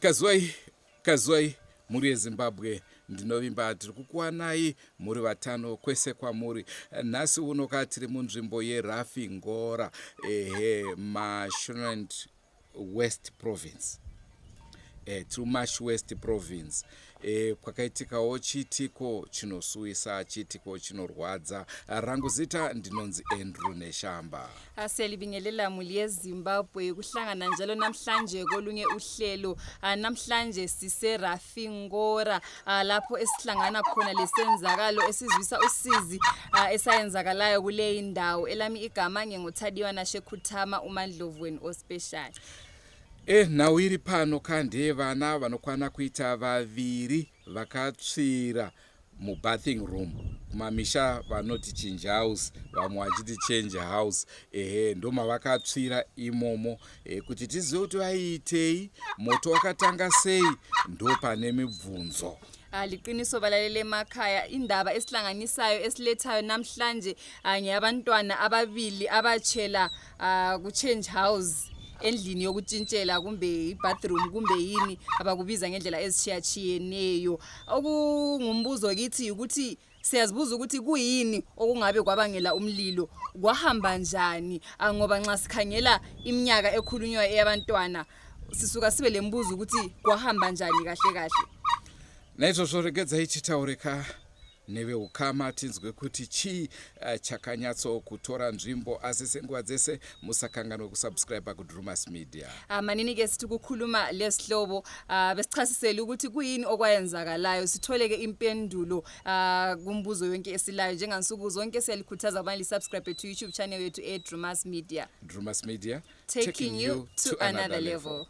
Kazwai kazwai mhuri yeZimbabwe, ndinovimba tiri kukuwanai muri vatano kwese kwamuri. Nhasi uno ka tiri munzvimbo yeRafingora, ehe, Mashonaland West Province. Tiri muMash West Province kwakaitikawo chiitiko chinosuwisa, chiitiko chinorwadza. Rangu zita ndinonzi Andrew Neshamba. Siyalibingelela muli yeZimbabwe kuhlangana njalo namhlanje kolunye uhlelo. Namhlanje siseRafingora lapho esihlangana khona lesenzakalo esizwisa usizi esayenzakalayo kule indawo. Elami igama nginguThadiwa Nashe Khuthama uMandlovu wenu ospecial. Nhau iri pano ka ndeyevana vanokwana kuita vaviri vakatsvira mubathing room kumamisha vanoti chinja house, vamwe vachiti change house. Ehe, ndomavakatsvira imomo. Kuti tizive kuti vaiitei, moto wakatanga sei, ndo pane mibvunzo. Liqiniso balaleli emakhaya, indaba esihlanganisayo esilethayo namhlanje ngeyabantwana ababili abatshela ku-change house, endlini yokutshintshela kumbe i-bathroom kumbe yini abakubiza ngendlela ezitshiyatshiyeneyo. Okungumbuzo kithi ukuthi siyazibuza ukuthi kuyini okungabe kwabangela umlilo, kwahamba njani, ngoba nxa sikhangela iminyaka ekhulunywayo eyabantwana sisuka sibe lembuzo ukuthi kwahamba njani kahle kahle. Naizvozvo regedzai titaure ka neveukama tinzwe kuti chii chakanyatsokutora nzvimbo. Asi senguva dzese musakanganwe kusubscribe kuDrumas Media. Manini ke sithi ukukhuluma lesihlobo, besichasisele ukuthi kuyini okwayenzakalayo, sithole ke impendulo kumbuzo yonke esilayo. Njengansuku zonke siyalikhuthaza ukubana lisubscribe to YouTube channel yethu eDrumas Media. Drumas Media, taking you to another level.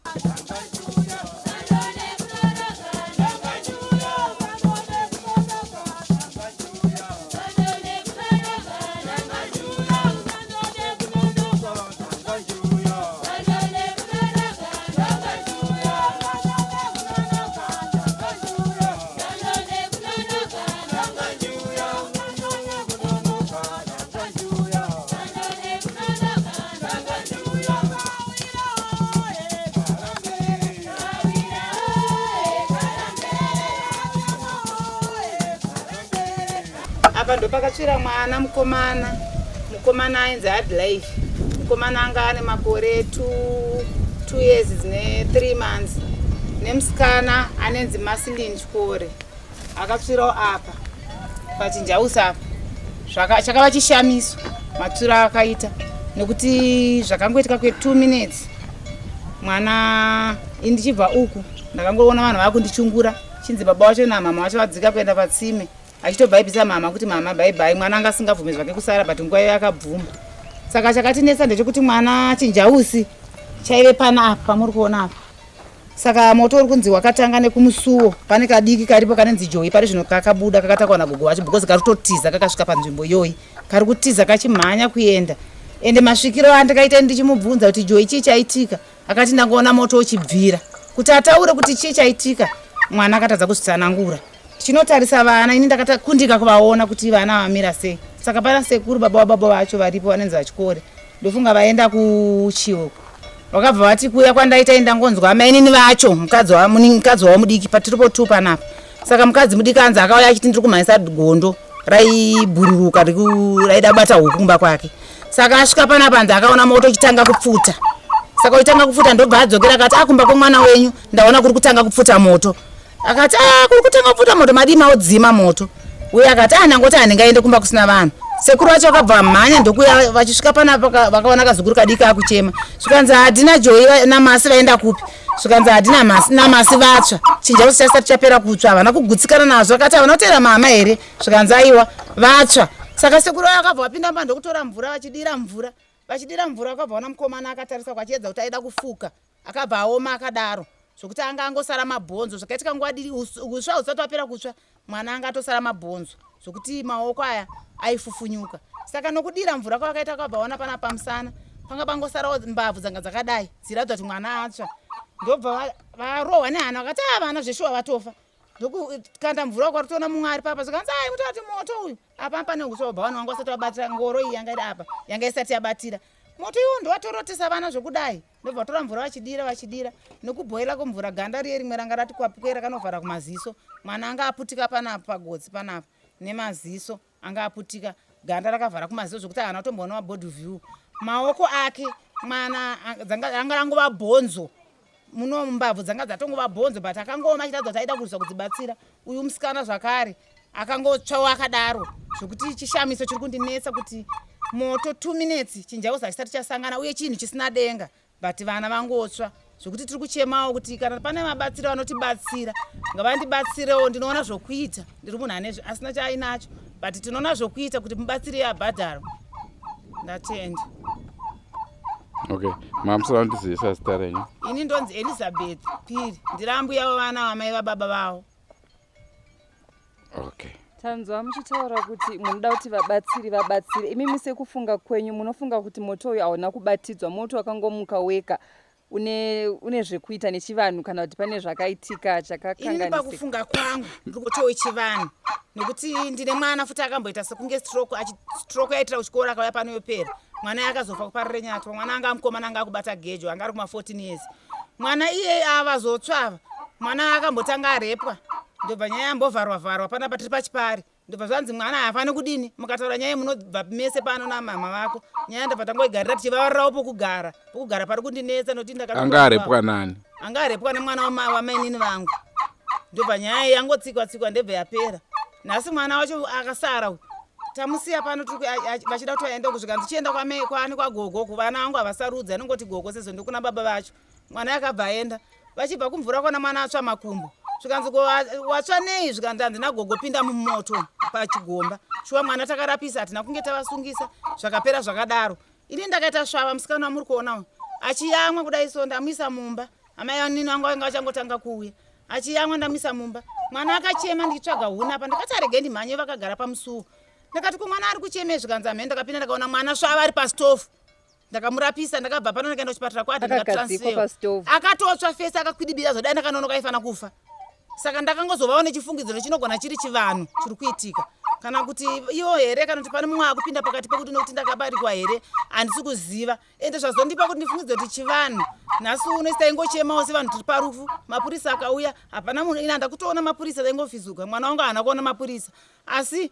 Apa ndopakatsvira mwana mukomana. Mukomana ainzi Adlife. Mukomana anga ane makore 2 years ne3 months, nemusikana anenzi Masilin Chikore akatsvirawo apa pachinjausi apa. Chakava chishamiso matsviro akaita, nekuti zvakangoitika kwe2 minutes. Mwana indichibva uku, ndakangoona vanhu vakundichungura, chinzi baba wacho namama wacho vadzika kuenda patsime, achitobhaibhisa mama kuti, "Mama, bye bye." Mwana anga asingabvumi zvake kusara, but nguva iyo akabvuma. Saka chakatinetsa ndechekuti mwana chinjausi chaive pana apa pamuri kuona apa. Saka moto uri kunzi wakatanga nekumusuwo. Pane kadiki karipo kanenzi Joyi, pari zvino kakabuda kakatakwa nagogo vacho, because kari kutotiza. Kakasvika panzvimbo iyoyi kari kutiza kachimhanya kuenda. Ende masvikiro andikaita, ndichimubvunza kuti, "Joyi, chii chaitika?" akati, "Ndangoona moto uchibvira." Kuti ataure kuti chii chaitika, mwana akatadza kuzvitsanangura. Tichinotarisa vana, ini ndakakundika kuvaona kuti vana vamira sei. Saka pana sekuru, baba wababa vacho varipo, vanenzi vaChikore, ndofunga vaenda kuchioko. Vakabva vati kuuya kwandaita, ndangonzwa amainini vacho, mukadzi wavo mudiki, patiripo tu panapa. Saka mukadzi mudiki anzi akauya achiti, "Ndiri kumhanyisa gondo raibhururuka raida kubata huku kumba kwake." Saka asvika panapa, anzi akaona moto uchitanga kupfuta. Saka uchitanga kupfuta, ndobva adzokera akati, "Akumba kwemwana wenyu ndaona kuri kutanga kupfuta moto." Akati, "A, kuri kutanga kupfuta moto, madii maodzima moto?" Uye akati, "A, ndangoti handingaende kumba kusina vanhu." Sekuru vacho vakabva mhanya ndokuya. Vachisvika panapa, vakaona kazukuru kadiki akuchema. Zvikanzi, "Hadina Joyi naMasi vaenda kupi?" Zvikanzi, "Hadina Masi namasi vatsva, chinjausi chasati chapera kutsva." Havana kugutsikana nazvo. Akati, "Havana kuteera mama here?" Zvikanzi, "Aiwa, vatsva." Saka sekuru vayo vakabva vapinda mba ndokutora mvura, vachidira mvura, vachidira mvura, vakabva vaona mukomana akatarisa kwachiedza kuti aida kufuka, akabva aoma akadaro zvokuti anga angosara mabhonzo. Zvakaitika nguva diki, usva husati wapera kutsva, mwana anga atosara mabhonzo zvokuti maoko aya aifufunyuka. Saka nokudira mvura kwavakaita, vakabva vaona pana pamusana panga pangosarawo mbabvu dzanga dzakadai, dziratidza kuti mwana atsva. Ndobva varohwa nehana, vakati, "A, vana zveshuwa vatofa." Ndokukanda mvura, kwaritoona mumwe ari papa. Zvikanzi, "Ai, mutati moto uyu apa pane uswa." Bva vanhu vanga vasati vabatira ngoro iyi yanga iri apa, yanga isati yabatira. Moto iwo ndowatorotesa vana zvokudai. Ndobva vatora mvura vachidira vachidira nekubhoila kwemvura ganda riye rimwe ranga rati kwapuke rakanovhara kumaziso. Mwana anga aputika panapa pagotsi panapa nemaziso anga aputika ganda rakavhara kumaziso zvekuti haana kutomboona mabody view. Maoko ake mwana anga rangova bhonzo muno mbabvu dzanga dzatongova bhonzo but akangooma achiratidza kuti aida kurwisa kudzibatsira. Uyu musikana zvakare akangotsvawo akadaro zvekuti chishamiso chiri kundinetsa kuti moto 2 minutes chinjauzi hachisati chasangana uye chinhu chisina denga but vana vangotsva zvekuti tiri kuchemawo kuti kana pane mabatsiro vanotibatsira ngavandibatsirewo ndinoona zvokuita ndiri munhu ane asina chaainacho but tinoona zvokuita kuti mubatsiri abhadharwe ndatenda. Okay, mamusara kundizivisa zita renyu? Ini ndonzi Elizabeth Piri, ndiri ambuya vavana vamai vababa vavo. Okay. Tanzwa muchitaura kuti munoda kuti vabatsiri vabatsire. Imimi sekufunga kwenyu munofunga kuti moto uyu hauna kubatidzwa, moto wakangomuka wega une une zvekuita nechivanhu kana kuti pane zvakaitika Inini chakakanganisika? pakufunga kwangu ndiri kuti wechivanhu nekuti ndine mwana futi akamboita sekunge stroke achi stroke yaitira kuchikoro akauya pano yopera mwana yakazofa kuparire nyatwa mwana anga mukomana anga akubata gejo anga ari kuma 14 years mwana iyeye avazotsva ava mwana akambotanga arepwa ndobva nyaya yambovharwa vharwa panapa tiri pachipari ndobva zvanzi mwana haafani kudini mukataura nyaya munobva mese pano namama vako nyaya ndobva tangoigarira tichivavarirawo pokugara pokugara pari kundinetsa nokuti ndaka Anga arepwa nani? Anga arepwa nemwana wamainini vangu ndobva nyaya iyi yangotsikwa tsikwa ndebva yapera nhasi mwana wacho akasara uyu tamusiya pano vachida kuti vaende kusvika ndichienda kwani kwagogo kuvana vangu havasarudzi anongoti gogo sezvo ndikuna baba vacho mwana akabva aenda vachibva kumvura kwana mwana atsva makumbo zvikanzi ko watsva nei zvikanzi handina gogo pinda mumoto pachigomba shuwa mwana takarapisa hatina kunge tavasungisa zvakapera zvakadaro ini ndakaita svava musikana wamuri kuona uyu achiyamwa kudai so ndamuisa mumba amai vanini vangu vanga vachangotanga kuuya achiyamwa ndamuisa mumba mwana akachema ndichitsvaga huni apa ndakati arege ndimhanye vakagara pamusuwo ndakati ko mwana ari kuchemei zvikanzi amhene ndakapinda ndakaona mwana svava ari pasitofu ndakamurapisa ndakabva pano ndakaenda kuchipatara kwati Akagadzikwa pasitovu. Akatotsva fesi akakwidibira zvodai ndakanonoka aifana kufa saka ndakangozovawo nechifungidziro chinogona chiri chivanhu chiri kuitika kana kuti ivo here kana kuti pane mumwe akupinda pakati pekuti nokuti ndakabarikwa here handisi kuziva ende zvazondipa kuti ndifungidze kuti chivanhu nhasi uno isi taingochemawo sevanhu tiri parufu mapurisa akauya hapana munhu ini handakutoona mapurisa taingofizuka mwana wangu haana kuona mapurisa asi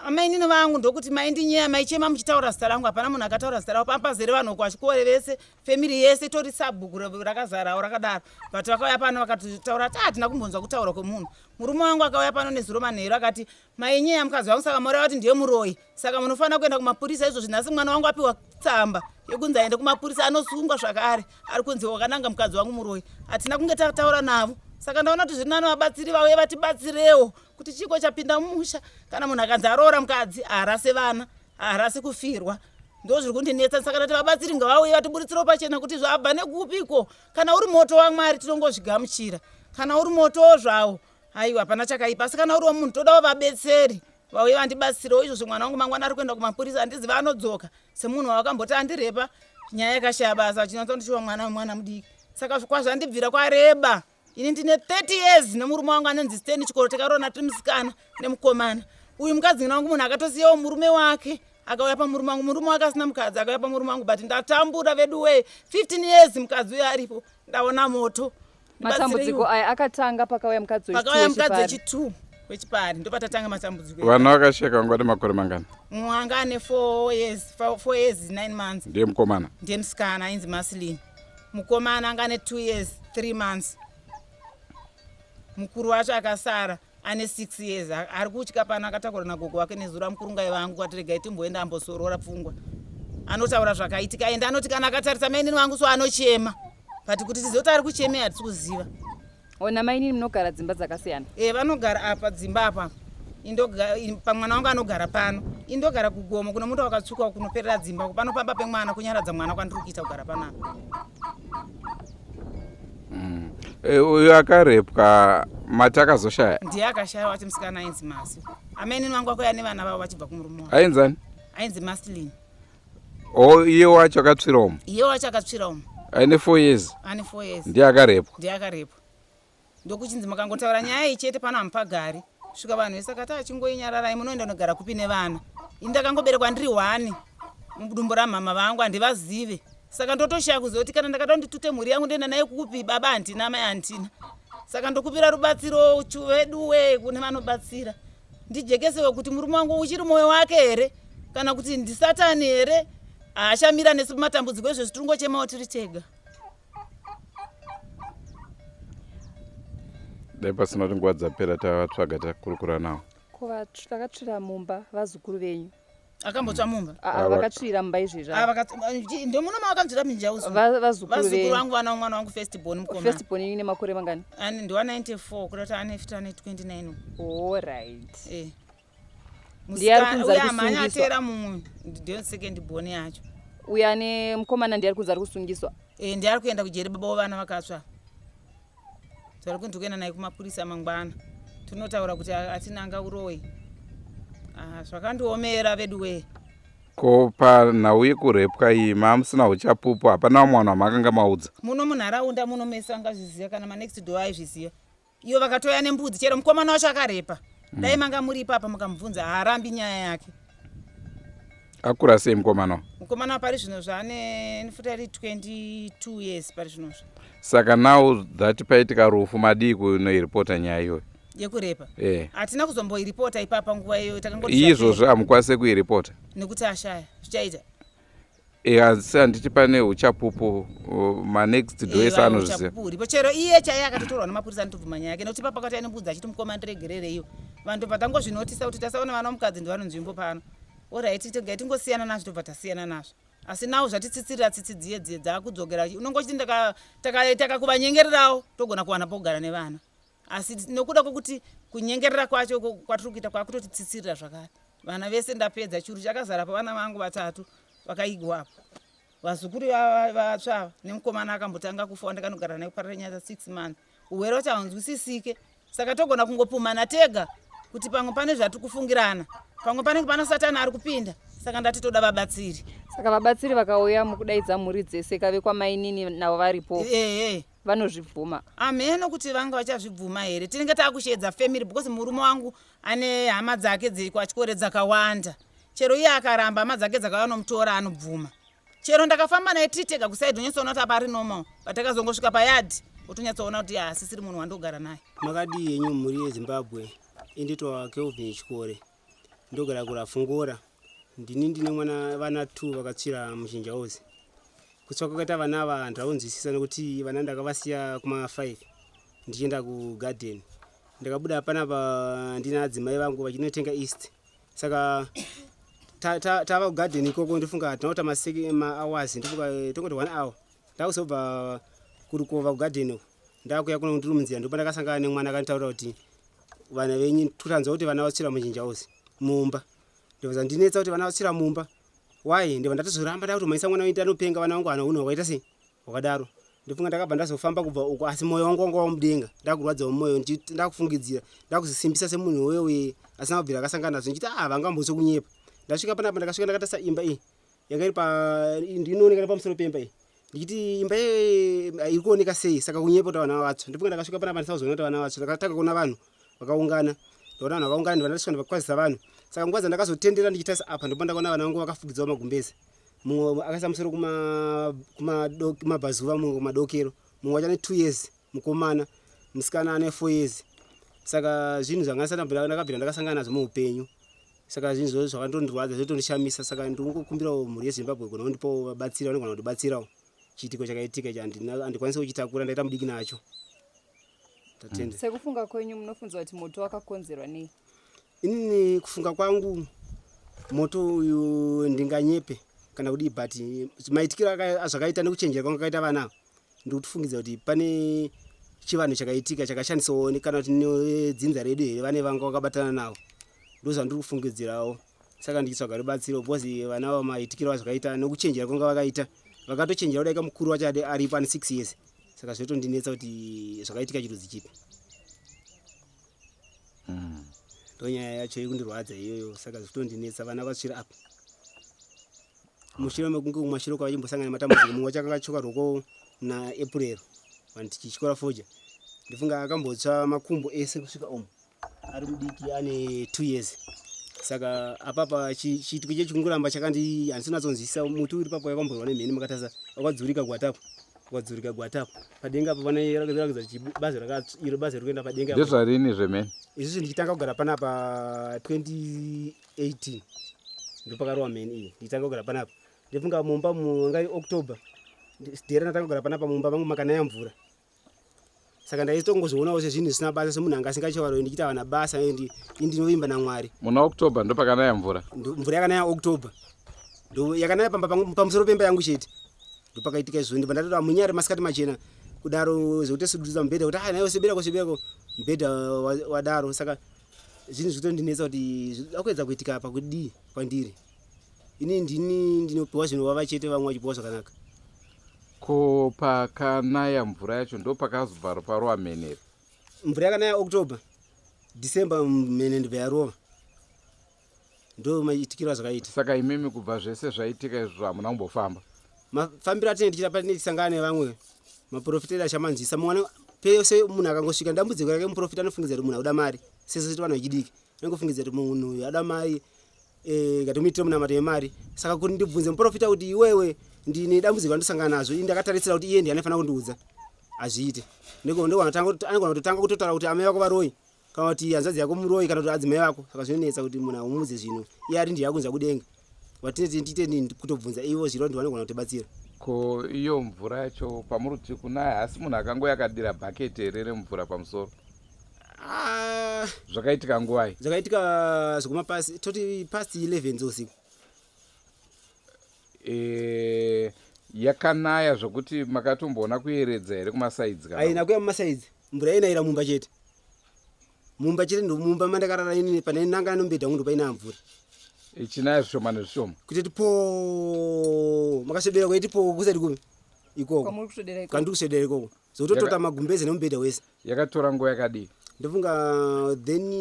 Amainini vangu ndokuti maindinyeya maichema muchitaura zita rangu hapana munhu akataura zita ravo pazere vanhu kwachikore vese family yese itori sabhuku rakazarawo rakadaro but vakauya pano vakatotaura ti hatina kumbonzwa kutaura kwemunhu murume wangu akauya pano nezuro manheru akati mainyeya mukadzi wangu saka moreva kuti ndiye muroyi saka munofanira kuenda kumapurisa izvozvi nhasi mwana wangu apiwa tsamba yekunzi aende kumapurisa anosungwa zvakare ari kunzi wakananga mukadzi wangu muroyi hatina kunge tataura navo saka ndaona kuti zviri nani vabatsiri vauye vatibatsirewo kuti chiiko chapinda mumusha kana munhu akanzi aroora mukadzi haarase vana haarasi kufirwa ndo zviri kundinetsa saka ndati vabatsiri ngavauye vatiburitsirawo pachena kuti zvabva nekupiko kana uri moto wamwari tinongozvigamuchira kana uri motowo zvawo aiwa hapana chakaipa asi kana uri wemunhu todawo vabetseri vauye vandibatsirewo izvozvo mwana wangu mangwana ari kuenda kumapurisa handiziva anodzoka semunhu wavakamboti andirepa nyaya yakashaya basa achinatsa kundishuva mwana wemwana mudiki saka kwazvandibvira kwareba Ini ndine 30 years nemurume wangu anonzi Stanley Chikoro takaroona tiri musikana nemukomana. Uyu mukadzi wangu munhu akatosiyawo murume wake akauya pamurume wangu murume wake asina mukadzi akauya pamurume wangu but ndatambura veduwee 15 years mukadzi uyo aripo ndaona moto. Matambudziko aya akatanga pakauya mukadzi pakauya mukadzi wechitu wechipari ndopatatanga matambudziko. Vana vakasheka vanga vane makore mangani? Mumwe anga ane 4 years 4 years 9 months. Ndiye mukomana? Ndiye musikana ainzi Maslin. Mukomana anga ane 2 years 3 months. Mukuru wacho akasara ane 6 years ari kutya pano akatakura nagogo wake nezuro amukurungai vangu kwati regai timboenda ambosorora pfungwa. Anotaura zvakaitika ende anoti kana akatarisa mainini vangu so anochema but kuti tizive kuti ari kuchemei hatisi kuziva. Ona mainini munogara dzimba dzakasiyana? Eh, vanogara apa dzimba apa pamwana wangu anogara pano indogara kugomo kuno muti wakatsvuka kunoperera dzimba pano pamba pemwana kunyaradza mwana kwandiri kuita kugara panapa. Eh, uyu akarepwa mati akazoshaya ndiye akashaya wacho musikana ainzi Masi amainini vangu vakauya nevana vavo vachibva kumurume wavo ainzani ainzi Maslin. Oh, iye wacho akatsvira umu iye wacho akatsvira umu aine 4 years ane 4 years ndiye akarepwa ndiye akarepwa ndokuchinzi mukangotaura nyaya iyi chete pano hamupagari svika vanhu vese akati achingoinyararai munoenda unogara kupi nevana ini ndakangoberekwa ndiri one. Mudumbu ramhama vangu handivazive. Saka ndotoshaya kuziva kuti kana ndakada nditute mhuri yangu ndoenda naye kupi, baba handina, mai handina. Saka ndokupira rubatsiro veduwe kune vanobatsira. Ndijekesewe kuti murume wangu uchiri mwoyo wake here kana kuti ndisatani here haachamira nesu pamatambudziko izvezvi tiri kungochemawo tiri tega. Dai pasina kuti nguva dzapera tavatsvaga takurukura nawo. Ko vakatsvira mumba vazukuru venyu? Akambotsva mumba? Vakatsvira mumba izvezvi. Ndomuno mavakanzvira minjauzo. Vazukuru vangu vana mwana wangu first born mukoma. First born ine makore mangani? Ani ndiwa 94 kuda kuti ane 29. All right. Eh. Ndiye ari kunzi ari Uya mhanya kusungiswa. atera mumwe ndiyo second born yacho. Uya ane mukomana ndiye ari kunzi ari kusungiswa. Eh, ndiye ari kuenda kujeri baba vana vakatsva. Tari kunzi kuenda naye kumapurisa mangwana. Tinotaura kuti atinanga uroyi. Ah, zvakandiomera veduwe. Ko panhau yekurepwa iyi maamusina uchapupu, hapana vamwe vanhu vamakanga maudza? Muno munharaunda muno mese vangazviziva, kana manext door aizviziva. Iyo vakatoya nembudzi, chero mukomana wacho akarepa. Dai manga muri ipapa mukamubvunza, haarambi nyaya yake. Akura sei mukomana? Mukomana pari zvino zvaane futi ari 22 years pari zvinozvo. Saka now that paitika rufu madii kunoiripota nyaya iyoyo? Yekurepa? Eh. Hatina kuzomboiripota ipapa nguva iyoyo, takangoti Izvozvo hamukwanise kuiripota? Nekuti ashaya zvichaita. Asi handiti pane uchapupu, manext door ese anozviziva? Uchapupu huripo, chero iye chaiye akatotorwa nemapurisa anotobvuma nyaya yake, nekuti papa akati aine mbudzi achiti mukoma ndiregerereiwo. Vanhu tobva tangozvinotisa kuti tasaona vana vomukadzi ndivano nzvimbo pano. Alright, togai tingosiyana nazvo, tobva tasiyana nazvo. Asi nawo zvatitsitsirira tsitsi dziye dziye dzaakudzokera, unongochiti takakuvanyengererawo togona kuwana pokugara nevana, asi nokuda kwokuti kunyengerera kwacho kwatiri kuita kwakutotitsitsirira zvakare. Vana vese ndapedza, churu chakazara pavana vangu vatatu vakaigwapo, vazukuru vatsva ava nemukomana akambotanga kufa wandakanogara naye kuparara nyaya 6 months. Urwere wacho haunzwisisike, saka togona kungopumana tega kuti pamwe pane zvatiri kufungirana, pamwe panenge pana satani ari kupinda. Saka ndati toda vabatsiri. Saka vabatsiri vakauya mukudaidza mhuri dzese kave kwamainini navo varipo? Ehe. Vanozvibvuma? Amheno kuti vanga vachazvibvuma here. Tinenge taakusheedza family because murume wangu ane hama dzake dzekwatyore dzakawanda. Chero iye akaramba, hama dzake dzakauya nomutora anobvuma. Chero ndakafamba naye tiri tega kusaidi, unyatsoona kuti apa ari normal, but takazongosvika payadhi otonyatsoona kuti haasisiri munhu wandogara naye. Makadii yenyu mhuri yeZimbabwe? Inditwa Kelvin Chikore, ndogara kuRafungora. Ndini ndine mwana vana 2 vakatsvira muchinjauzi. Kutsva kwakaita vana ava handaunzwisisa nekuti vana ndakavasiya kuma 5 ndichienda kugarden. Ndakabuda panapa ndina adzimai vangu vachinotenga east. Saka tava kugarden ikoko, ndofunga hatina kuita mahours, ndofunga tongoti 1 hour. Ndakuzobva kurukova kugarden uko, ndakuya kuno ndiri munzira, ndipo ndakasangana nemwana akanditaurira kuti vana venyu tutanzwa kuti vana vatsvira muchinjauzi mumba. Ndobva zvandinetsa kuti vana vatsvira mumba why. Ndobva ndatozoramba ndakutomhanyisa mwana wenyu anopenga, vana vangu hana unhu hwakaita sei hwakadaro. Ndofunga ndakabva ndazofamba kubva uko, asi mwoyo wangu wanga wamudenga, ndakurwadzawo mwoyo, ndakufungidzira, ndakuzisimbisa semunhu wewe asina kubvira akasangana nazvo, ndichiti ah, vangambotso kunyepa. Ndasvika panapa, ndakasvika ndakatarisa imba iyi yanga iri pa ndinooneka nepamusoro pemba iyi, ndichiti imba iyi iri kuoneka sei, saka kunyepa kuti vana vatsva. Ndofunga ndakasvika panapa ndisakuzoona kuti vana vatsva. Ndakatanga kuona vanhu vakaungana, ndaona vanhu vakaungana, ndibva ndasvika ndikakwazisa vanhu. Saka nguva dzandakazotendera ndichitarisa apa, ndipo ndakaona vana vangu vakafukidzawo magumbeze, mumwe akaisa musoro kumabvazuva, mumwe kumadokero. Mumwe wacho ane 2 years mukomana, musikana ane 4 years. Saka zvinhu zvanga ndakabvira ndakasangana nazvo muupenyu, saka zvinhu izvozvo zvakandondirwadza, zvotondishamisa. Saka ndingokumbirawo mhuri yeZimbabwe gona kundipawo vabatsiri vanogona kundibatsirawo. Chiitiko chakaitika ichi handikwanisi kuchitakura, ndaita mudiki nacho. Tatenda. Sekufunga kwenyu munofunza kuti moto wakakonzerwa nei? Inini kufunga kwangu moto uyu ndinganyepe kana kudii, but maitikiro azvakaita nekuchenjera kwanga kaita vana ava, ndikutofungidza kuti pane chivanhu chakaitika chakashandiswawo kana kuti nedzinza redu here, vane vanga vakabatana navo. Ndozvandiri kufungidzirawo. Saka ndichitsvaga rubatsiro because vana ava maitikiro azvakaita nekuchenjera kwanga vakaita, vakatochenjera kudarika mukuru wacho aripo ane 6 years. Saka zvotondinetsa kuti zvakaitika chirudzi chipi. Ndonyaya yacho yekundirwadza iyoyo. Saka zvitondinetsa, vana vatsvira apa mushure mekunge kumashure kwavachimbosangana nematambudziko. Mumwe wacho akanga achoka ruoko naApril, vanhu tichityora foja. Ndifunga akambotsva makumbo ese kusvika umu, ari mudiki ane 2 years. Saka apapa chiitiko icho chikungoramba chakandi handisinatsonzwisisa. Muti uri papo wakamborwa nemheni, makatasa wakadzurika gwatapo, wakadzurika gwatapo padenga apo pane rakadza bazi iro bazi riri kuenda padenga. Ndezvarini zvemheni? Izvizvi ndichitanga kugara panapa 2018, ndopakarova mheni iyi. Ndichitanga kugara panapa, ndofunga mumba mungai October dhera ndatanga kugara panapa, mumba mangu makanaya mvura. Saka ndaitongozvionawo sezvinhu zvisina basa, semunhu anga asingachavaroi, ndichiita vana basa indinovimba naMwari. Muna October ndopakanaya mvura? Mvura yakanaya October, ndo yakanaya pamba pamusoro pemba yangu chete. Ndopakaitika izvo. Ndibva ndatoti munyari masikati machena kudaro zvekuti sudurudza mubhedha kuti naiwo sebera kusebera mubhedha wadaro. Saka zvinhu zvitondinetsa kuti zvakuedza kuitika apa kudii kwandiri. Ini ndini ndinopiwa zvinovava chete, vamwe vachipiwa zvakanaka. Ko pakanaya mvura yacho ndo pakazobva parova mheni here? Mvura yakanaya October, December mhene ndibva yarova. Ndo maitikiro azvakaita. Saka imimi kubva zvese zvaitika izvo hamuna kumbofamba? Mafambiro atinenge tichiita, patinenge tichisangana nevamwe maprofita edu achamanzwisa mumwe pese, munhu akangosvika dambudziko rake, muprofita anofungidzira kuti munhu akuda mari. Sese vanhu vechidiki anongofungidzira kuti munhu uyu ada mari, ngatimuitire munamato yemari. Saka kuti ndibvunze muprofita kuti iwewe, ndine dambudziko randosangana nazvo, ini ndakatarisira kuti iye ndiye anofanira kundiudza, hazviite. Anogona kutotanga kutotaura kuti amai vako varoi, kana kuti hanzvadzi yako muroi, kana kuti adzimai vako. Saka zvinonetsa kuti munhu aumudze zvinhu iye ari ndiye akunza kudenga. Watineti tiite kutobvunza ivo zviro, ndi vanogona kutibatsira. Ko iyo mvura yacho pamuri kuti kunaya, asi munhu akangoya akadira bhaketi here remvura pamusoro? Ah. Zvakaitika nguvai? Zvakaitika zvekuma pasi toti past 11 dzeusiku. Yakanaya zvokuti makatomboona kuyeredza here kumasides? Kana aina kuya mumasides, mvura yainayira mumba chete, mumba chete. Ndo mumba mandakarara inini, pane nanga nemubhedha wangu, ndopainaya mvura. Ichinaya zvishoma nezvishoma? Kutoti po makaswedera kwaiti po kusati kupi ikoko. Kwamuri kuswedera ikoko? Kwandiri kuswedera ikoko, zokutotota magumbeze nemubhedha wese. Yakatora nguva yakadii? Ndofunga then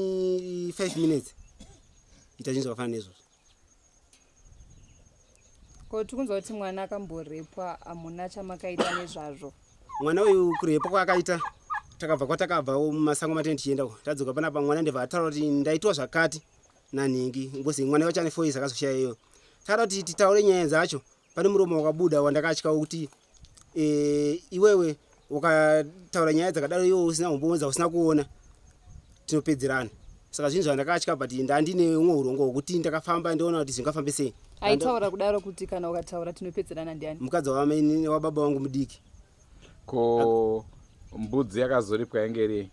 5 minutes ita zvinhu zvakafanana neizvozvo. Ko tikunzwa kuti mwana akamborepwa, hamuna chamakaita nezvazvo? Mwana uyu kurepa kwaakaita, takabva kwatakabva mumasango matene tichienda uko, tadzoka panapa, mwana ndebva ataura kuti ndaitwa zvakati nanhingi, ngozi mwana wacho ane 4 years akazoshaya iyo. Takada kuti titaure nyaya dzacho, pane muromo wakabuda wandakatya wekuti iwewe ukataura nyaya dzakadaro iwe usina umbonza usina kuona, tinopedzerana. Saka zvinhu zvandakatya, but ndandine umwe urongwa hwekuti ndakafamba ndiona kuti zvingafambe sei. Aitaura kudaro kuti kana ukataura tinopedzerana ndiani? Mukadzi wamaini wababa vangu mudiki. Ko mbudzi yakazoripwa yange iri?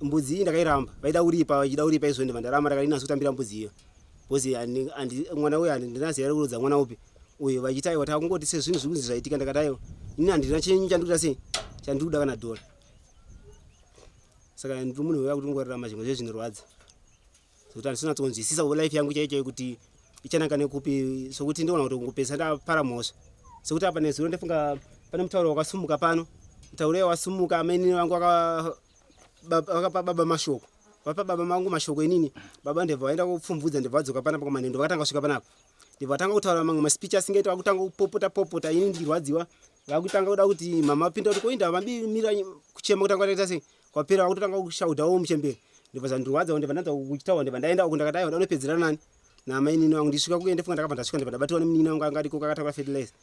Mbudzi iyi ndakairamba. Vaida kuripa, vachida kuripa izvo, ndibva ndaramba. Ndakati kutambira mbudzi iyo because mwana uyu handinaziva kurodza mwana upi uyu. Vachiti aiwa, takungoti sezvinhu zviri kunzi zvaitika. Ndakati aiwa, ini handina chenyu chandikuda sei, chandiri kuda kana dhora. Saka ndiri munhu uya kuti ngorarama zvimwe zvezvinorwadza, zvokuti handisinatsonzwisisa life yangu chaiyo chaiyo kuti ichananga nekupi, sokuti ndiona kuti kungopedzisa ndapara mhosva. Sekuti apa nezuro ndofunga pane mutauro wakasumuka pano. Mutauro uya wasumuka, amainini vangu vakapa baba mashoko, vapa baba vangu mashoko. Inini baba ndebva vaenda kupfumvudza, ndebva vadzoka panapa kwamanhendo, vakatanga kusvika panapa, ndebva vatanga kutaura mamwe maspeech asingaiti, vakutanga kupopota popota. Ini ndichirwadziwa, vakutanga kuda kuti mama vapinda kuti koinda vambimira kuchema, kutanga kwataita sei, kwapera vakutotanga kushaudhawo muchembere. Ndibva zvandirwadza, ndibva ndanzwa kuchitaura, ndibva ndaenda uko. Ndakati aiwa, ndaunopedzera nani namainini vangu. Ndisvika kuende funga ndakabva ndasvika, ndibva ndabatiwa nemunin'ina wangu anga ariko, kakatakura fertilizer,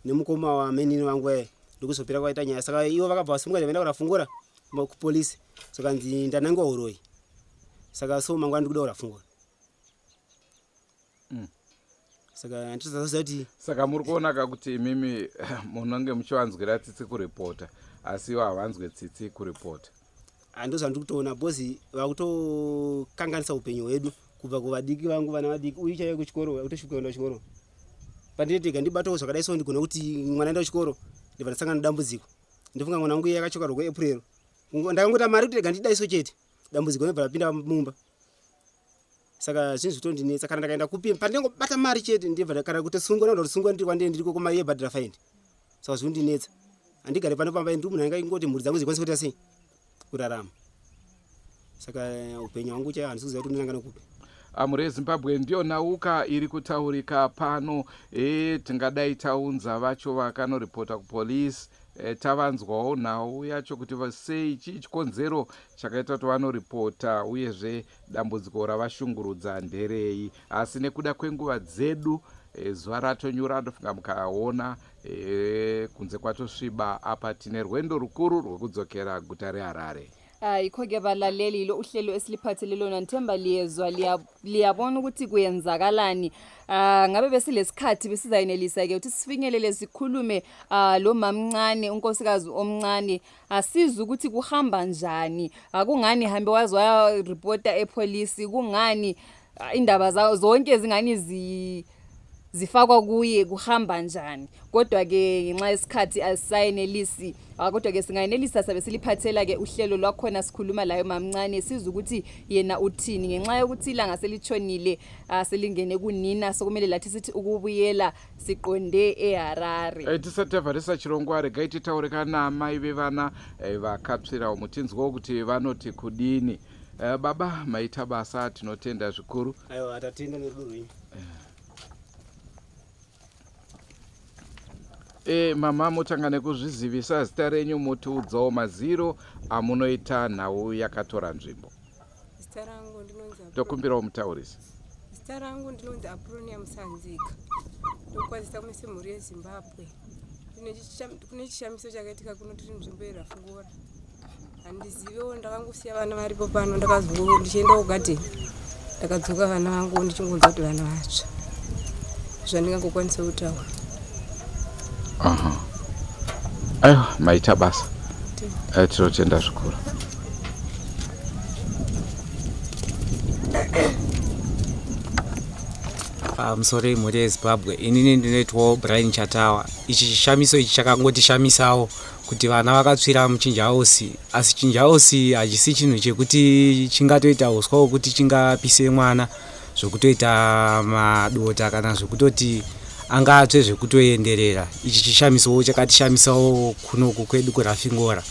nemukoma wamainini vangu vaye. Ndokuzopera kwaita nyaya. Saka ivo vakabva vasimuka, ndavaenda kurafungura kupolisi. Saka nzi ndanangiwa uroyi. Saka so mangwana ndikuda kurafungura. Saka handitozaziva kuti Saka muri kuonaka kuti imimi munonge muchivanzwira tsitsi kuripota, asi ivo havanzwe tsitsi kuripota? Hando zvandiri kutoona, because vakutokanganisa upenyu hwedu kubva kuvadiki vangu, vana vadiki. Uyu chaiye kuchikoro kutosvika kuenda kuchikoro, pandinetega ndibatawo zvakadai so, ndigona kuti mwana aenda kuchikoro, ndibva ndasangana nedambudziko. Ndofunga mwana wangu iye akachoka rwoko April. Ndakangota mari kuti rega ndidai so chete, dambudziko rinobva rapinda mumba. Saka zvinhu zvitondinetsa. Kana ndakaenda kupi, pandingobata mari chete, ndibva kana kutosungwa, noda kusungwa ndiri kwandiri ndiriko kumari yebhadhara faindi. Saka zvinondinetsa, handigare pano pamba. Ndiri munhu anga ingoti mhuri dzangu dzikwanise kuita sei, kurarama. Saka upenyu hwangu chaiwo handisi kuziva kuti ndinanga nekupi. Mhuri yeZimbabwe, ndiyo nauka iri kutaurika pano. Tingadai taunza vacho vakanoripota kupolisi. E, tavanzwawo nhau yacho kuti sei chii chikonzero chakaita kuti vanoripota uyezve dambudziko ravashungurudza nderei asi nekuda kwenguva dzedu e, zuva ratonyura ndofunga mukaona e, kunze kwatosviba apa tine rwendo rukuru rwekudzokera guta reharare. Yikho-ke balaleli lo uhlelo esiliphathele lona ngithemba liyezwa liyabona ukuthi kuyenzakalani. Ngabe besilesikhathi besizayenelisa-ke ukuthi sifinyelele sikhulume lo mamncane unkosikazi omncane asizwe ukuthi kuhamba njani. Kungani hambe waze wayaripota epholisi kungani indaba zawo zonke zingani zi zifakwa kuye kuhamba njani kodwa-ke ngenxa yesikhathi asisayenelisi kodwa-ke singayenelisa sabe siliphathela-ke uhlelo lwakhona sikhuluma layo mamncane sizwe ukuthi yena uthini ngenxa yokuthi ilanga selitshonile selingene kunina sokumele lathi sithi ukubuyela siqonde eharare. Eh, tisati tavharisa chirongwa regai titaure kana amai vevana eh, vakatsvirawo mutinzwawo kuti vanoti kudini. Eh, baba maita basa tinotenda zvikuru. Aiwa tatenda nerudo rwenyu. E, mama motanga nekuzvizivisa zita renyu motiudzawo maziro amunoita nhau yakatora nzvimbo. Zita rangu ndinonzi Tokumbirawo mutaurisi. Zita rangu ndinonzi Apronia Musanzika. Ndokwazisa mese mhuri yeZimbabwe. Kune chishamiso chakaitika kuno tiri nzvimbo yeRafungora. Handizivewo ndakangosiya vana varipo pano ndakazongo ndichienda kugadheni. Ndakadzoka vana vangu ndichingonzwa kuti vana vatsva. Zvandingangokwanisa kutaura. Aha. Aiwa maita basa. Eh, tinotenda zvikuru. Pamusoro imhuri yeZimbabwe, inini ndinoitwawo Brian Chatawa. Ichi chishamiso ichi chakangotishamisawo kuti vana vakatsvira muchinjausi, asi chinjausi hachisi chinhu chekuti chingatoita uswa hwekuti chingapise mwana zvokutoita madota kana zvekutoti angatsve zvekutoenderera. Ichi chishamisowo chakatishamisawo kunoku kwedu kuRafingora.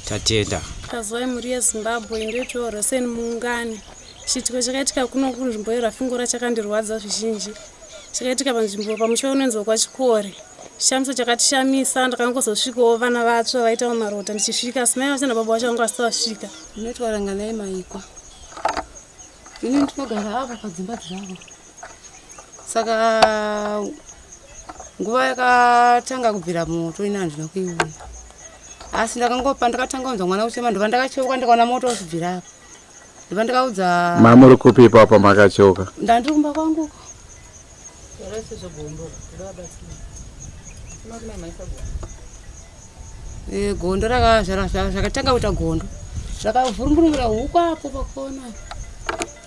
Tatenda. Kazwai mhuri yeZimbabwe, ndoitwa Rosen Muungani. Chiitiko chakaitika kuno kunzvimbo yeRafingora chakandirwadza zvizhinji. Chakaitika panzvimbo pamusha unonzi wekwaChikore. Chishamiso chakatishamisa, ndakangozosvikawo vana vatsva vaita mumarota ndichisvika, asi mai vacho nababa vacho vanga vasati vasvika. Ndinoitwa Ranganai Maikwa. Ini ndinogara apa padzimba dzavo. Saka nguva yakatanga kubvira moto ini handina kuiona. Asi ndakangopa ndakatanga kunzwa mwana kuchema ndobva ndakacheuka ndikaona moto uchibvira apa. Ndobva ndakaudza Mamuri kupi ipapo makacheuka? Ndandiri kumba kwangu. Eh, gondo zvakatanga kuita gondo rakavhurumburumura huku apo pakona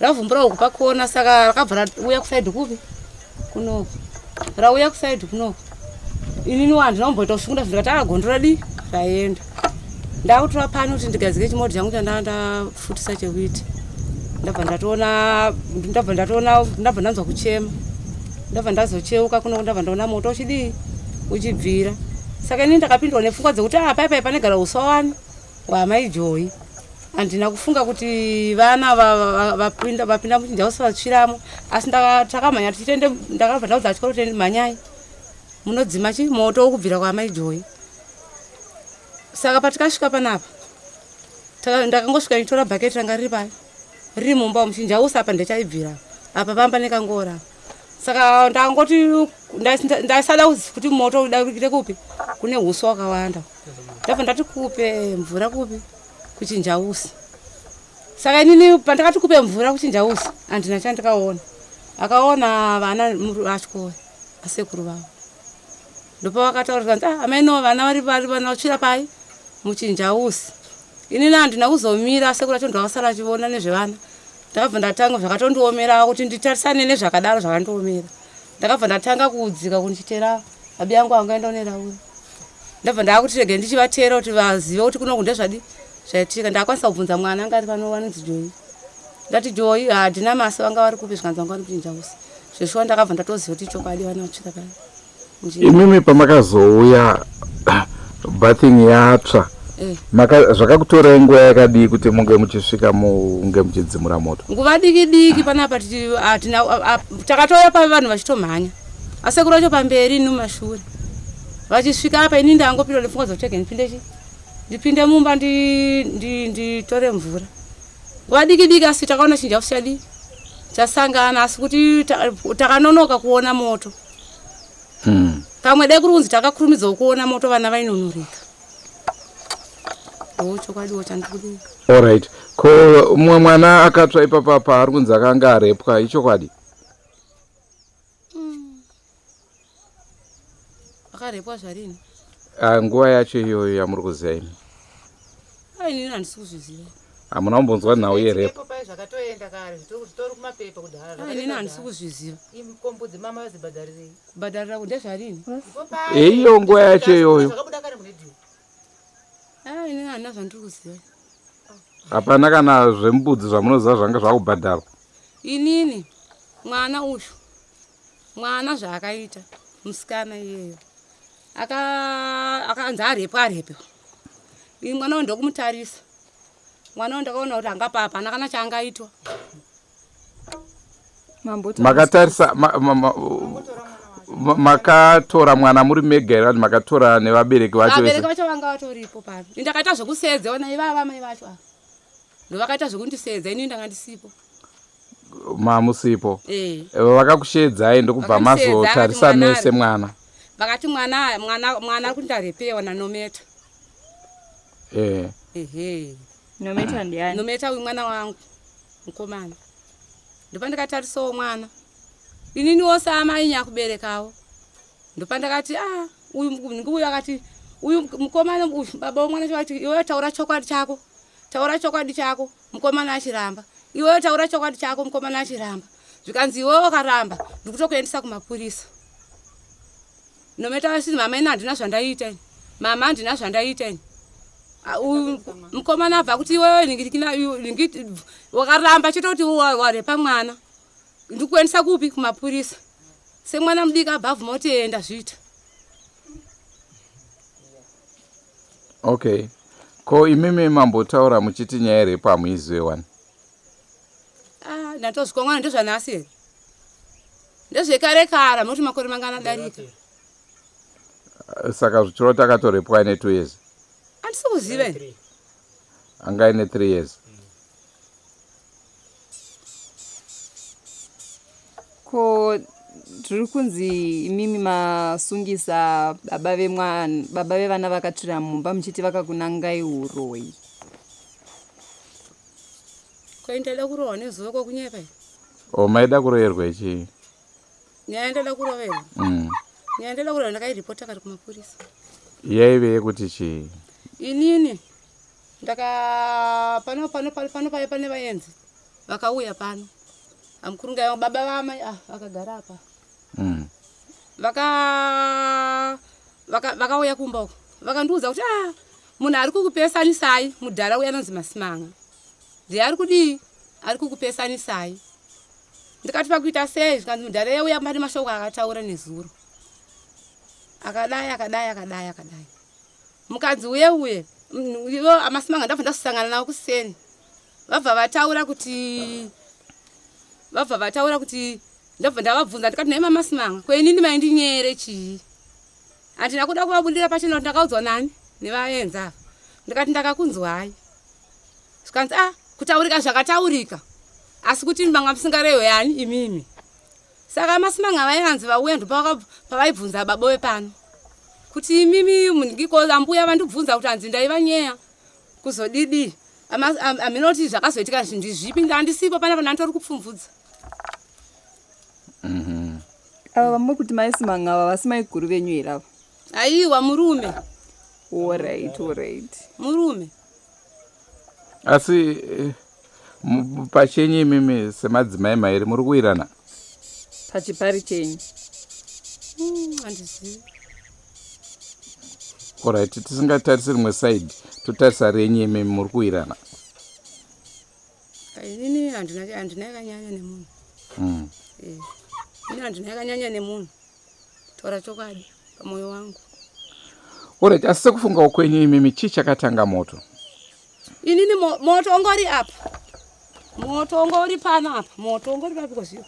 ravhumbura huku pakona saka rakabva rauya kusaidhi kupi kunoku rauya kusaidhi kunoku inini handina kumboita kushungura zvinhu ndikati ah gondo radi raenda ndakutora pani kuti ndigadzike chimodhi changu chandanga ndafutisa chewiti ndabva ndatoona ndabva ndatoona ndabva ndanzwa kuchema ndabva ndazocheuka kuno ndabva ndaona moto uchidii uchibvira saka inini ndakapindwa nepfungwa dzekuti ah pai pai panegara uswa wani hwamai Joyi handina kufunga kuti vana vapinda vapinda muchinja usi vatsviramo asi takamhanya tichitende ndakabva ndaudza chikoro kuti mhanyai munodzima chi moto wokubvira kwamai Joyi saka patikasvika panapa ndakangosvika ndichitora bhaketi ranga riri pai riri mumba muchinja usi apa ndechaibvira apa pamba nekangora saka ndangoti ndaisada kuti moto udarikire kupi kune uswa wakawanda ndabva ndati kupe mvura kupi kuchinja usi saka inini pandakati kupe mvura kuchinja usi handina chandikaona akaona vana vachikoro asekuru vavo ndopavakataura kuti ah, amai vana vari vari vana vatsvira pai muchinja usi inini handina kuzomira asekuru acho ndovasara achiona nezvevana ndakabva ndatanga zvakatondiomera kuti nditarisane nezvakadaro zvakandiomera ndakabva ndatanga kudzika kundichitera abi yangu angaenda uneraura ndabva ndaakuti rege ndichivatera kuti vazive kuti kunoku ndezvadi zvaitika ndakwanisa kubvunza mwana anga ari pano vanonzi Joyi ndati Joyi handina masi vanga vari kupi zvikanzi vanga vari kuchinja usi zveshuwa ndakabva ndatoziva kuti chokwadi vana vatsvira pai Imimi pamakazouya bathing yatsva eh. Zvakakutorai nguva yakadii kuti munge muchisvika munge muchidzimura moto? Nguva diki diki panapa takatouya pa vanhu vachitomhanya asekuru vacho pamberi ini mumashure. Vachisvika apa ini ndangopinda nepfungwa dzekuti rega ndipinde chi ndipinde mumba nditore mvura. Nguva diki diki asi takaona chinja chadii chasangana asi kuti takanonoka kuona moto. Pamwe dai kuri kunzi takakurumidzawo kuona moto vana vainonurika. Ndo chokwadiwo chandiri kudii. Alright. Ko mumwe mwana akatsva ipapa paari kunzi akanga arepwa ichokwadi? Akarepwa zvarini? Ah, nguva yacho iyoyo yamuri kuziva imi. Ah, inini handisi kuzviziva. Hamuna kumbonzwa nhau yerepo? Pai zvakatoenda kare zvitori kumapepa kudhara. Ah, inini handisi kuzviziva. Kombudzi mama vazibhadharirei? Kubhadharira ndezvarini? Iyo nguva yacho iyoyo. Zvakabuda kare muredhiyo. Ah, inini handina zvandiri kuziva. Hapana kana zvembudzi zvamunoziva zvanga zvakubhadharwa. Inini mwana uyu mwana zvaakaita musikana iyeyo akanzi arepwa arepewa. Ini mwana uyu ndokumutarisa. Mwana uyu ndakaona kuti angapa hapana kana chaangaitwa. Makatarisa makatora mwana muri mega here vanhu makatora nevabereki vacho Vabereki vacho vanga vatoripo pano. Ini ndakaita zvekuseedza ona ivava mai vacho ava. Ndovakaita zvekundiseedza ini ndanga ndisipo. Mamusipo. Eh. Vakakusheedzai ndokubva mazotarisa mese mwana. Vakati mwana mwana mwana ari kundarepewa naNometa. Eh. Ehe. Nometa ndiani? Nometa uyu mwana wangu mukomana. Ndopandakatarisawo mwana. Ininiwo saamai nyakuberekawo. Ndopandakati ah uyu uyu akati uyu mukomana uyu baba womwana vakati iwe taura chokwadi chako. Taura chokwadi chako mukomana achiramba. Iwe taura chokwadi chako mukomana achiramba. Zvikanzi iwe wakaramba ndikutokuendesa kumapurisa. Nometa vachiti mama ini handina zvandaita ini. Mama handina zvandaita ini. Uyu mukomana abva kuti iwewe wakaramba chete kuti warepa mwana. Ndikuendesa kupi kumapurisa. Semwana mudiki abva abvuma kuti enda zviita. Okay. Ko imimi mambotaura muchiti nyaya yerepo hamuizive wani? Ah, ndatozvikwa mwana ndezvanhasi here? Ndezvekare kare, munoti makore mangana adarika. Saka zvichireva kuti akatorepwa aine 2 years? Handisi kuziva ini. Anga aine 3 years. Ko zviri kunzi imimi masungisa baba vemwana, baba vevana vakatsvira mumba muchiti vakakunangai uroyi. Ko ndaida kurohwa nezuva kwakunyepa here? O maida kuroyerwa ichii? Nyaya ndaida kuroverwa. Nyaya ndaida kuroverwa ndakairipota kare kumapurisa. Yaive yekuti chii? Inini ndaka pano pano pano pano paiva pane vaenzi vakauya pano. Amukurunga baba vamai ah vakagara apa. Vaka vakauya kumba uko. Vakandiudza kuti ah munhu ari kukupesanisai mudhara uya anonzi Masimanga. Ndiye ari kudii? Ari kukupesanisai. Ndikati pakuita sei? Zvikanzi mudhara uya uya pane mashoko akataura nezuro. Akadai akadai akadai akadai. Mukadzi uye uye ivo amasimanga ndabva ndasangana navo kuseni. Vabva vataura kuti vabva vataura kuti ndabva ndavabvunza ndikati nhai mama Simanga ko inini maindinyere chii? Handina kuda kuvabudira pachena kuti ndakaudzwa nani nevaenzi ava. Ndikati ndakakunzwai. Zvikanzi ah kutaurika zvakataurika asi kuti manga musingarehwe yani imimi. Saka masimanga vaivanzi vauya ndopavaibvunza baba vepano kuti imimi mundiko ambuya vandibvunza kuti hanzi ndaivanyeya kuzodidi aminoti zvakazoitika ndizvipi ndandisipo panapa ndanditori kupfumvudza. Ava vamuri kuti mai Simanga ava vasi maiguru venyu here ava? Aiwa murume. Alright, alright. Murume. Asi pachenyu imimi semadzimai mairi muri kuwirana? Pachipari chenyu. Handizivi. Alright, tisingatarisi rimwe side, totarisa renyu imimi muri kuwirana. Inini handina yakanyanya nemunhu. Inini handina yakanyanya nemunhu. Taura chokwadi pamoyo wangu. Alright, asi sekufungawo kwenyu imimi chii chakatanga moto? Inini moto ungori apa. Moto wanga uri pano apa, moto wanga uri papiko zvino?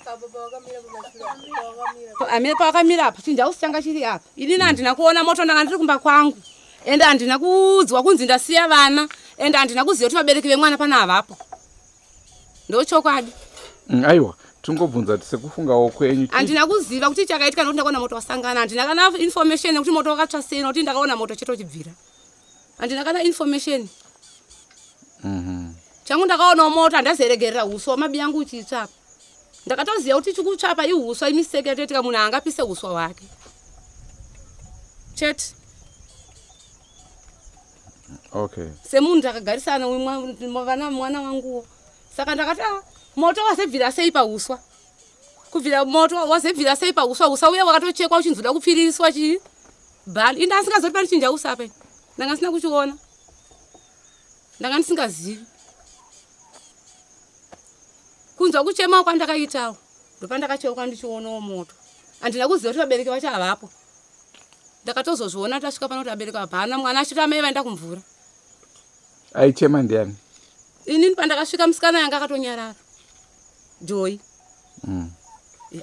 Amire pawakamira apa, chinjausi changa chiri apa. Inini handina kuona moto, ndanga ndiri kumba kwangu. Ende handina kuudzwa kunzi ndasiya vana, ende handina kuziva kuti vabereki vemwana pana havapo. Ndochokwadi. Aiwa, tingobvunza kuti sekufungawo kwenyu. Handina kuziva kuti chakaitika nokuti ndakaona moto wasangana. Handina kana information yekuti moto wakatsva sei nokuti ndakaona moto chete uchibvira. Handina kana information. Changu ndakaonawo moto handazeregerera huswa mabi yangu uchitsva apa. Ndakatoziva kuti chikutsva apa ihuswa imistake yatoitika munhu haangapise huswa hwake. Chete. Okay. Semunhu ndakagarisana vana mwana wanguwo. Saka ndakati ah, moto wazebvira sei pahuswa? Kubvira moto wazebvira sei pahuswa? Huswa uya wakatochekwa uchinzi uda kupfiririswa chii? Bhani. Ini ndasingazoti pane chinja uswa apa. Ndanga ndisina kuchiona. Ndanga ndisingazivi. Kunzwa kuchema kwandakaitawo. Ndopandakacheuka ndichionawo moto. Handina kuziva kuti vabereki vacho havapo. Ndakatozozviona tasvika pano kuti vabereki hapana mwana achiti amai vaenda kumvura. Aichema ndiani? Inini pandakasvika musikana yanga akatonyarara. Joy.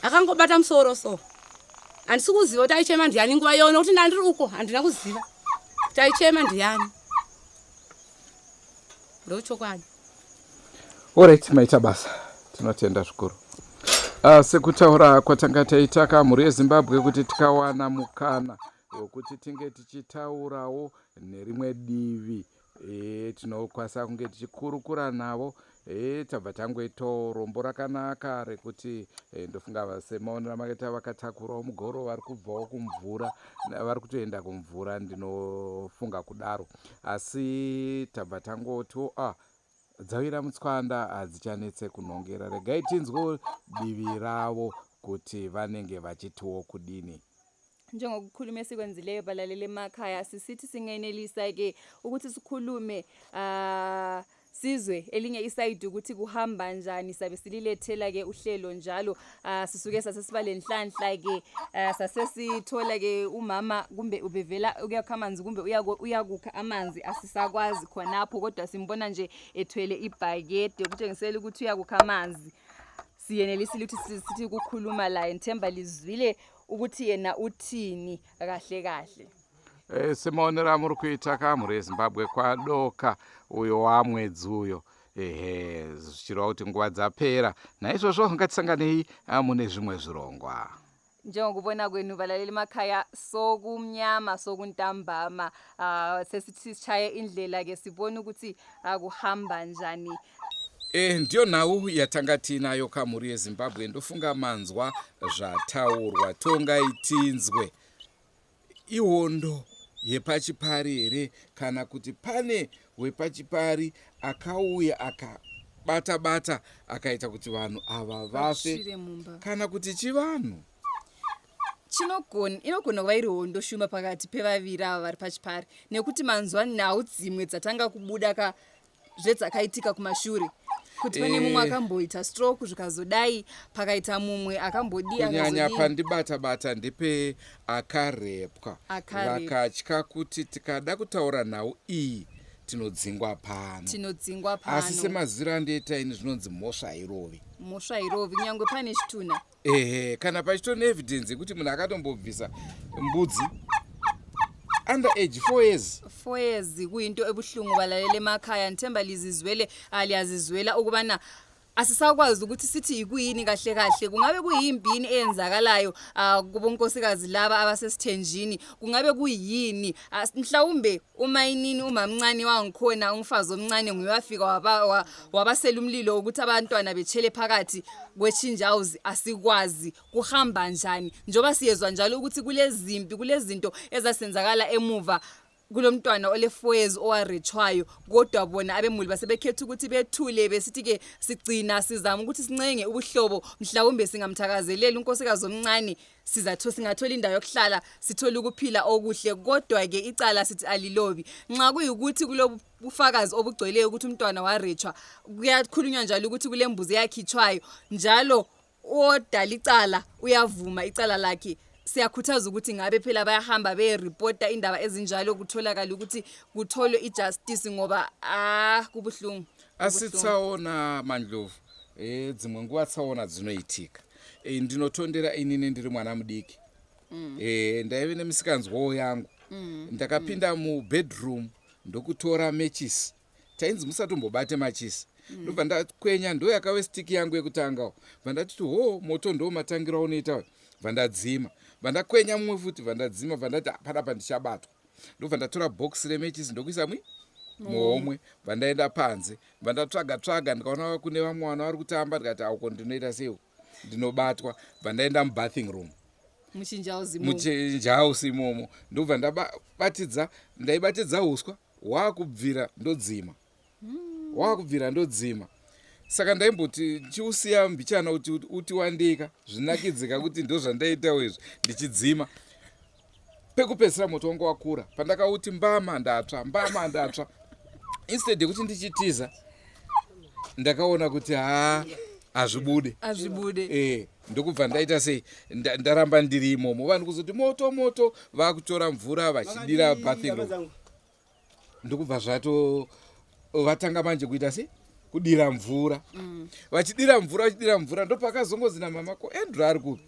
Akangobata musoro so. Handisi kuziva kuti aichema ndiani nguva iyoyo nokuti ndandiri uko handina kuziva kuti aichema ndiani. Ndochokwadi. Alright, maita basa. Tinotenda zvikuru. Sekutaura kwatanga taita ka mhuri yeZimbabwe kuti tikawana mukana wekuti tinge tichitaurawo nerimwe divi tinokwanisa kunge tichikurukura navo tabva tangoitawo rombo rakanaka rekuti ndofunga semaonero amakaita vakatakurawo mugoro vari kubvawo kumvura vari kutoenda kumvura ndinofunga kudaro asi tabva tangotiwo dzawira mutswanda hadzichanetse kunhongera regai tinzwewo divi ravo kuti vanenge vachitiwo kudini. Njengokukhuluma esikwenzileyo balalele emakhaya sisithi singenelisa ke ukuthi sikhulume sizwe elinye isayidi ukuthi kuhamba njani sabe sililethela ke uhlelo njalo sisuke sasesiba lenhlanhla ke sasesithola ke umama kumbe ubevela ukuyakha amanzi kumbe uyakukha amanzi asisakwazi khonapho kodwa simbona nje ethwele ibhakede kutshengisela ukuthi uyakukha amanzi. Siyenelisile ukuthi sithi ukukhuluma laye ngithemba lizwile ukuthi yena uthini kahle kahle. Semaonero amuri kuita ka mhuri yeZimbabwe kwadoka uyo wamwedzi uyo ehe zvichireva kuti nguva dzapera naizvozvo ngatisanganei mune zvimwe zvirongwa. Njengokubona kwenu balaleli emakhaya sokumnyama sokuntambama sesithi sishaye indlela ke sibone ukuthi kuhamba njani. Ndiyo nhau yatanga tiinayo kamhuri yeZimbabwe ndofunga manzwa zvataurwa tongai tinzwe ihondo yepachipari here kana kuti pane wepachipari akauya akabata bata akaita kuti vanhu ava vafe Vatsvire mumba. kana kuti chivanhu. Inogona kuva iri hondo shuma pakati pevaviri ava vari pachipari nekuti manzwa nhau dzimwe dzatanga kubuda ka zvedzakaitika kumashure kuti pane mumwe akamboita stroke zvikazodai pakaita mumwe akambodii kunyanya akazodii. pandibata bata ndipe akarepwa Akarepwa. vakatya kuti tikada kutaura nhau iyi tinodzingwa pano tinodzingwa asi pano semaziviro andoita ini zvinonzi mhosva hairovi. Mhosva irovi kunyangwe pane chitunha. Ehe kana pachito neevidence yekuti munhu akatombobvisa mbudzi under age 4 years. 4 years kuyinto ebuhlungu balalele emakhaya ngithemba lizizwele liyazizwela ukubana asisakwazi ukuthi sithi ikuyini kahle kahle kungabe kuyimpi yini eyenzakalayo kubonkosikazi laba abasesithenjini kungabe kuyini mhlawumbe uma inini umamncane wangikhona umfazi omncane nguye wafika wabasela umlilo ukuthi abantwana betshele phakathi kwechange house asikwazi kuhamba njani njengoba siyezwa njalo ukuthi kulezimpi kulezinto ezasenzakala emuva kulomntwana ole 4 years owarechwayo kodwa bona abemuli basebekhetha ukuthi bethule besithi ke sigcina sizama ukuthi sincenge ubuhlobo mhlawumbe singamthakazelela unkosikazi omncane singathola indawo yokuhlala sithole ukuphila okuhle kodwa ke icala sithi alilobi nxa kuyikuthi kulobufakazi obugcweleyo ukuthi umntwana warechwa kuyakhulunywa njalo ukuthi kulembuzi eyakhitshwayo njalo odala icala uyavuma icala lakhe. Siyakhuthaza ukuthi ngabe phela bayahamba beyeripota indaba ezinjalo kutholakala ukuthi kutholwe ijustice ngoba kubuhlungu. Asi tsaona mandlovu e, dzimwe nguva tsaona dzinoitika e, ndinotondera inini ndiri mwana mudiki mm. e, ndaive nemisikanzwawo yangu mm. ndakapinda mm. mubedroom ndokutora mechisi tainzi musatombobate machisi mm. ndobva ndakwenya ndo yakave stiki yangu yekutangawo bva ndatiti hoo moto ndo matangira unoita bva ndadzima bva ndakwenya mumwe futi bva ndadzima bva ndati panapa ndichabatwa ndobva ndatora box remechisi ndokuisa mwi muhomwe bva ndaenda panze bva ndatsvaga tsvaga ndikaona kune vamwe vana vari kutamba ndikati auko ndinoita sei ndinobatwa bva ndaenda mubathing room muchinjausi imomo ndobva ndabatidza ndaibatidza uswa hwakubvira ndodzima hmm. hwakubvira ndodzima saka ndaimboti chiusiya mbichana kuti uti wandika zvinakidzika kuti ndozvandaitawo izvi ndichidzima pekupedzisira moto wanga wakura pandakauti mbama ndatsva mbama ndatsva instead yekuti ndichitiza ndakaona kuti haa hazvibude hazvibude eh ndokubva ndaita sei ndaramba ndiri imomo vanhu kuzoti moto moto vakutora mvura vachidira bathing room ndokubva zvato vatanga manje kuita sei kudira mvura mm. vachidira mvura vachidira mvura ndopakazongozi namama ko andrew ari kupi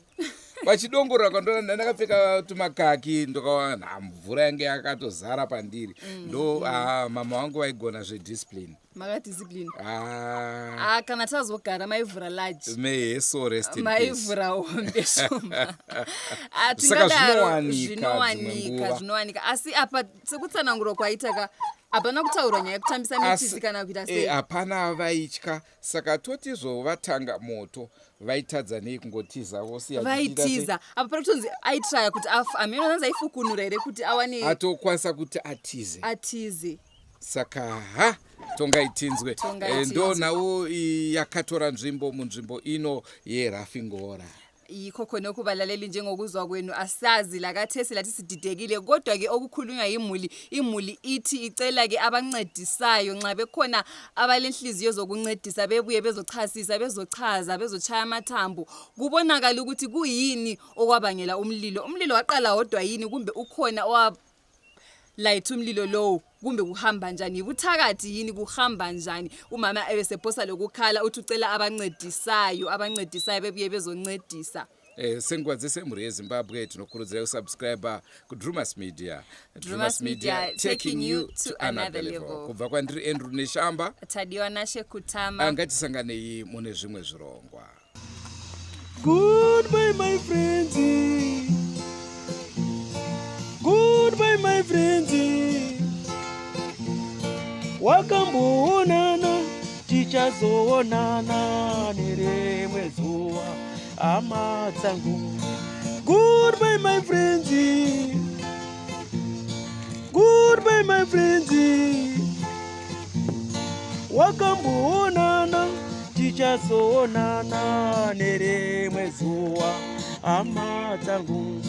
vachidongorora kwandona ndakapfeka tumakaki ndokawana mvura yange yakatozara pandiri mm. ndo mm. ah, mama vangu vaigona zvediscipline makadiscipline ah. ah, kana tazogara maivhura large may so rest in maivhura hombe shoma ah, saka zvinowanika zvinowanika asi apa sekutsanangurwa kwaita ka hapana kutaurwa nyaya yekutambisa mechisi kana kuita sei eh, hapana vaitya saka totizvo vatanga moto vaitadza nei kungotiza vosiya vaitiza apa pari kutonzi aitraya kuti ameno anzi aifukunura here kuti awane atokwanisa kuti atize atize saka ha tongai tinzwe eh, ndo nhau yakatora nzvimbo munzvimbo ino yerafingora yikho khona okubalaleli njengokuzwa kwenu asazi lakathesi lathi sididekile kodwa-ke okukhulunywa yimuli imuli ithi icela-ke abancedisayo nxa bekhona abalenhliziyo zokuncedisa bebuye bezochasisa bezochaza bezochaya amathambo kubonakala ukuthi kuyini okwabangela umlilo umlilo waqala wodwa yini kumbe ukhona layitha umlilo lowo kumbe kuhamba njani yibuthakathi yini kuhamba njani umama ebesephosa lokukhala uthi ucela abancedisayo abancedisayo bebuye bezoncedisa Eh, senguva dzese mhuri yezimbabwe tinokurudzira kusubscribe kudrumas media Drumas Media, taking you to another level. kubva kwandiri andrew neshamba tadiwa nashe kutama ngatisanganei mune zvimwe zvirongwa Goodbye, my friends. Goodbye, my friends. Wakamboonana, tichazoonana nerimwe zuva, hama dzangu. Goodbye, my friends. Goodbye, my friends. Wakamboonana, tichazoonana nerimwe zuva, hama dzangu.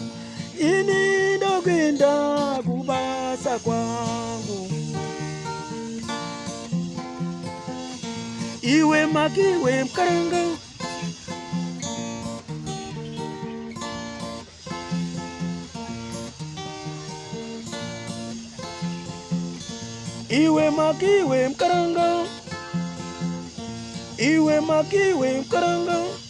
Ini ndokuenda kubasa kwangu. Iwe makiwe mkaranga Iwe makiwe mkaranga Iwe makiwe mkaranga.